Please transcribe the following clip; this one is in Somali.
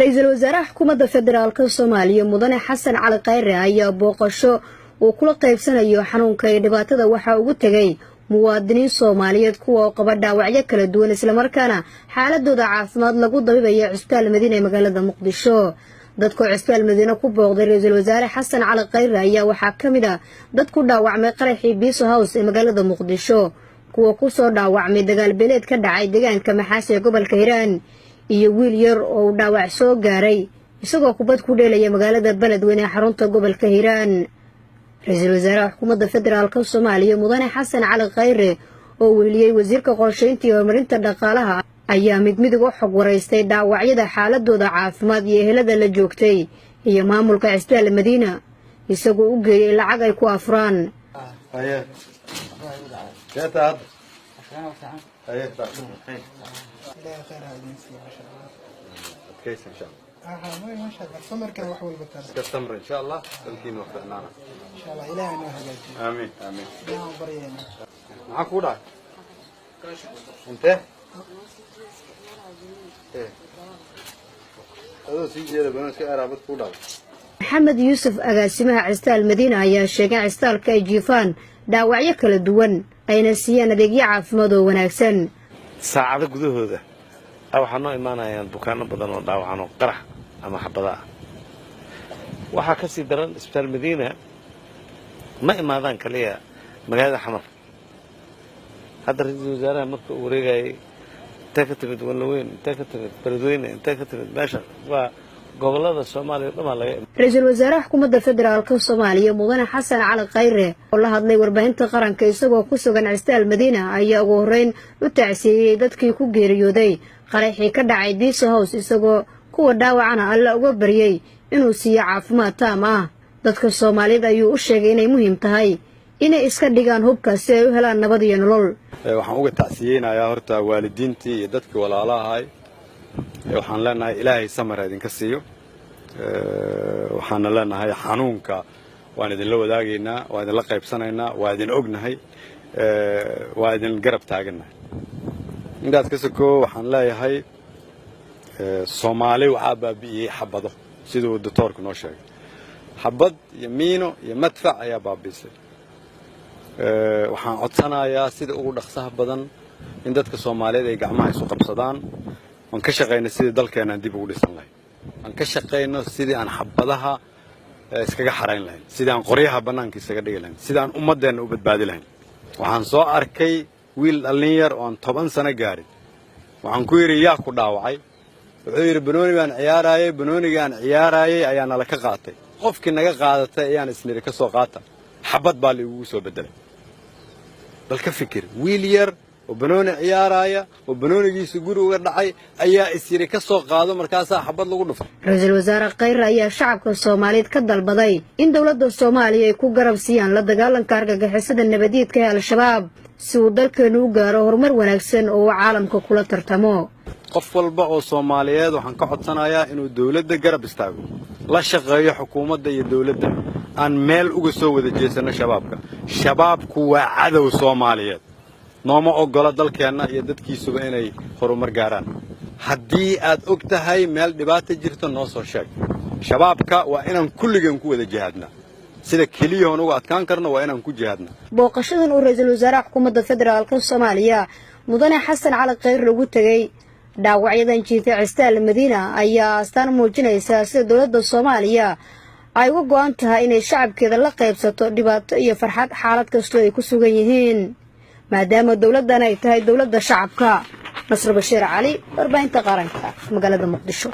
Ra-iisul wasaaraha xukuumadda federaalka Soomaaliya, Mudane Xasan Cali Khayre, ayaa booqasho uu kula qaybsanayo xanuunka iyo dhibaatada waxaa ugu tegay muwaadiniin Soomaaliyeed, kuwa oo qaba dhaawacyo kala duwan, islamarkaana xaaladooda caafimaad lagu dabiibaya Cusbitaal Madiina ee magaalada Muqdisho. Dadkoo Cusbitaal Madiine ku booqday ra-iisul wasaare Xasan Cali Khayre ayaa waxaa ka mid ah dad ku dhaawacmay qaraxii Biiso House ee magaalada Muqdisho, kuwa kusoo dhaawacmay dagaal beeleed ka dhacay deegaanka Maxaas ee gobolka Hiiraan, iyo wiil yar oo uu dhaawac soo gaaray isagoo kubad ku dheelaya magaalada Beledweyne ee xarunta gobolka Hiiraan. Ra-iisul wasaaraha xukuumadda federaalka Soomaaliya, Mudane Xasan Cali Khayre, oo weheliyey wasiirka qorshaynta iyo horumarinta dhaqaalaha, ayaa mid midig u xog waraystay dhaawacyada, xaaladooda caafimaad iyo ehelada la joogtay iyo maamulka Cisbitaal Madiina, isagoo u geeyey lacag ay ku afuraan. Haye, keeta hadda? Haye. Ilaahay khayr ha idin siiyo, masha Allah. Adkaysa, insha Allah. Aha, may, masha Allah, samarkan wax walba tara. Iska samra, insha Allah, dalkiina waa ficnaana. Insha Allah, Ilaahay noo hagaajiyo. Aamiin, aamiin. Ilaahay aan baryaynaa. Maxaa kuu dhacay? Intee? Eh, adoo sii jeeda banoon iska eraabad kuu dhacay. Maxamed Yuusuf, agaasimaha Cisbitaal Madiina, ayaa sheegay in cisbitaalka ay jiifaan dhaawacyo kala duwan, ayna siiyaan adeegyo caafimaad oo wanaagsan. Saacado gudahooda waxaa noo imaanayaan bukaano badan oo dhaawacan oo qarax ama xabada ah. Waxaa ka sii daran, Isbitaal Madiina ma imaadaan kaliya magaalada Xamar. Hadda ra-iisul wasaaraha marka uu wareegayay, intee ka timid? Wanlaweyn. Intee ka timid? Beledweyne. Intee ka timid? Meesha waa gobollada Soomaaliya o dhan baa laga. Ra-iisul wasaaraha xukuumadda federaalka Soomaaliya, Mudane Xasan Cali Khayre, oo la hadlay warbaahinta qaranka isagoo ku sugan Cisbitaal Madiina, ayaa ugu horreyn u tacsiiyey dadkii ku geeriyooday qaraxii ka dhacay Biiso House, isagoo kuwa dhaawacana Alle uga baryey inuu siiyo caafimaad taam ah. Dadka Soomaaliyeed ayuu u sheegay inay muhiim tahay inay iska dhigaan hubka si ay u helaan nabad iyo nolol. Waxaan uga tacsiyeynayaa horta waalidiintii iyo dadkii walaalahay. Waxaan leenahay Ilaahay samar idinka siiyo. Waxaana leenahay xanuunka waan idinla wadaagaynaa, waa idinla qaybsanaynaa, waa idin ognahay, waa idin garab taagannahay. Intaas ka sokoo, waxaan leeyahay Soomaali waxaa baabi'iyey xabado, siduu doctoorku noo sheegay. Xabad iyo miino iyo madfac ayaa baabi'isay. Waxaan codsanayaa sida ugu dhaqsaha badan in dadka Soomaaliyeed ay gacmaha isu qabsadaan, aan ka shaqayno sidii dalkeenaan dib ugu dhisan lahayn, aan ka shaqayno sidii aan xabadaha iskaga xarayn lahayn, sidii aan qoryaha bannaanka isaga dhigi lahayn, sidii aan ummaddeenna u badbaadi lahayn. Waxaan soo arkay wiil dhallin yar oo aan 10 sano gaarin. Waxaan ku yidhi, "Yaa ku dhaawacay?" Wuxuu yidhi, "Banooni baan ciyaaraayey, banoonigaan ciyaaraayey ayaa nala ka qaatay. Qofkii naga qaadatay ayaan isnidhi ka soo qaata, xabad baa la igugu soo beddelay." Bal ka fikir, wiil yar oo banooni ciyaaraaya oo banoonigiisa guri uga dhacay ayaa is yidhi ka soo qaado, markaasaa xabad lagu dhufay. Ra-iisul wasaare Khayre ayaa shacabka Soomaaliyeed ka dalbaday in dowladda Soomaaliya ay ku garab siiyaan la dagaalanka argagixisada nabadiidka ee Al-Shabaab, si uu dalkeenu u gaaro horumar wanaagsan oo uu caalamka kula tartamo. Qof walba oo Soomaaliyeed waxaan ka codsanayaa inuu dowladda garab istaago, la shaqeeyo xukuumadda iyo dowladda, aan meel uga soo wada jeesano Shabaabka. Shabaabku waa cadow Soomaaliyeed, nooma oggola dalkeenna iyo dadkiisuba inay horumar gaaraan. Haddii aad og tahay meel dhibaata jirto, noo soo sheeg. Shabaabka waa inaan kulligeen ku wada jihaadnaa. Sida keliyahoon uga adkaan karno waa inaan ku jihaadna. Booqashadan uu ra-iisul wasaaraha xukuumadda federaalka Soomaaliya, Mudane Xasan Cali Khayre, ugu tegey dhaawacyadan jiifay Cisbitaal Madiina ayaa astaan muujinaysa sida dowladda Soomaaliya ay uga go-an tahay inay shacabkeeda la qaybsato dhibaato iyo farxad, xaalad kastoo ay ku sugan yihiin, maadaama dowladdan ay tahay dowladda shacabka. Nasr Bashiir Cali, warbaahinta qaranka, magaalada Muqdisho.